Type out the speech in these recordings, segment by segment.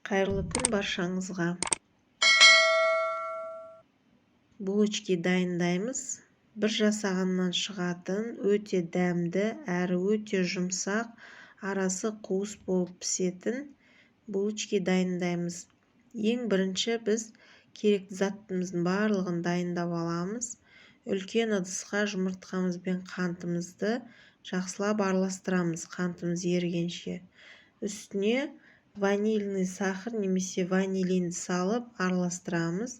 Қайырлы күн баршаңызға. Булочки дайындаймыз. Бір жасағаннан шығатын, өте дәмді, әрі өте жұмсақ, арасы қуыс болып пісетін булочки дайындаймыз. Ең бірінші біз керекті затымыздың барлығын дайындап аламыз. Үлкен ыдысқа жұмыртқамыз бен қантымызды жақсылап араластырамыз, қантымыз ерігенше. Үстіне ванильный сахар немесе ванилинді салып араластырамыз.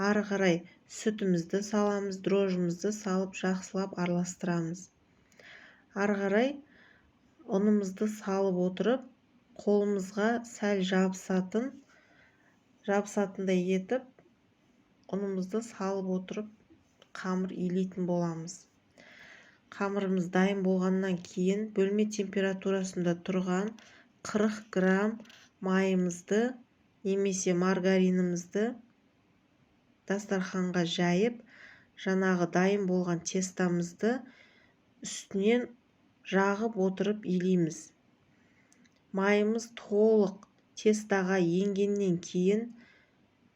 Ары қарай сүтімізді саламыз, дрожжымызды салып жақсылап араластырамыз. Ары қарай ұнымызды салып отырып, қолымызға сәл жабысатындай етіп ұнымызды салып отырып қамыр илейтін боламыз. Қамырымыз дайын болғаннан кейін бөлме температурасында тұрған 40 грамм майымызды немесе маргаринімізді дастарханға жайып, жаңағы дайын болған тестамызды үстінен жағып отырып илейміз. Майымыз толық тестаға енгеннен кейін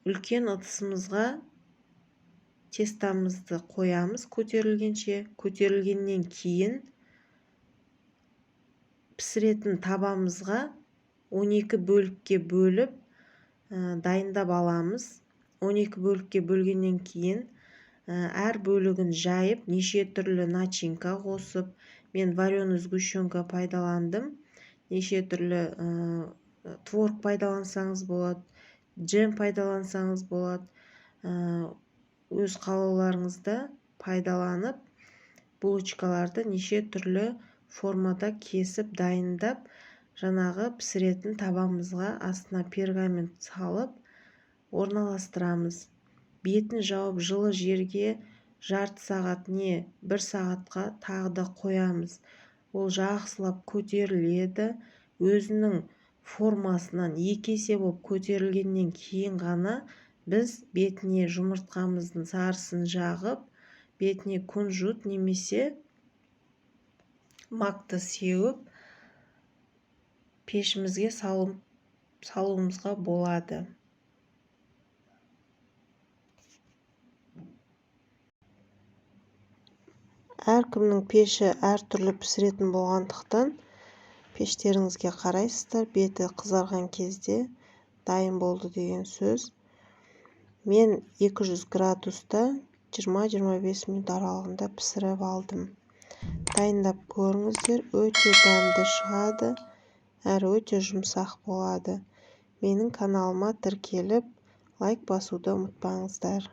үлкен ыдысымызға тестамызды қоямыз көтерілгенше. Көтерілгеннен кейін пісіретін табамызға 12 бөлікке бөліп дайындап аламыз. 12 бөлікке бөлгеннен кейін әр бөлігін жайып, неше түрлі начинка қосып, мен вареный сгущенка пайдаландым. Неше түрлі творог пайдалансаңыз болады, джем пайдалансаңыз болады. Өз қалауларыңызда пайдаланып, булочкаларды неше түрлі формада кесіп дайындап, жаңағы пісіретін табамызға астына пергамент салып орналастырамыз. Бетін жауып жылы жерге жарты сағат не бір сағатқа тағы да қоямыз. Ол жақсылап көтеріледі. Өзінің формасынан екі есе болып көтерілгеннен кейін ғана біз бетіне жұмыртқамыздың сарысын жағып, бетіне кунжут немесе макты сеуіп, пешімізге салуымызға болады. Әркімнің пеші әртүрлі пісіретін болғандықтан пештеріңізге қарайсыздар, беті қызарған кезде дайын болды деген сөз. Мен 200 градуста 20-25 минут аралығында пісіріп алдым. Дайындап көріңіздер, өте дәмді шығады, әрі өте жұмсақ болады. Менің каналыма тіркеліп, лайк басуды ұмытпаңыздар.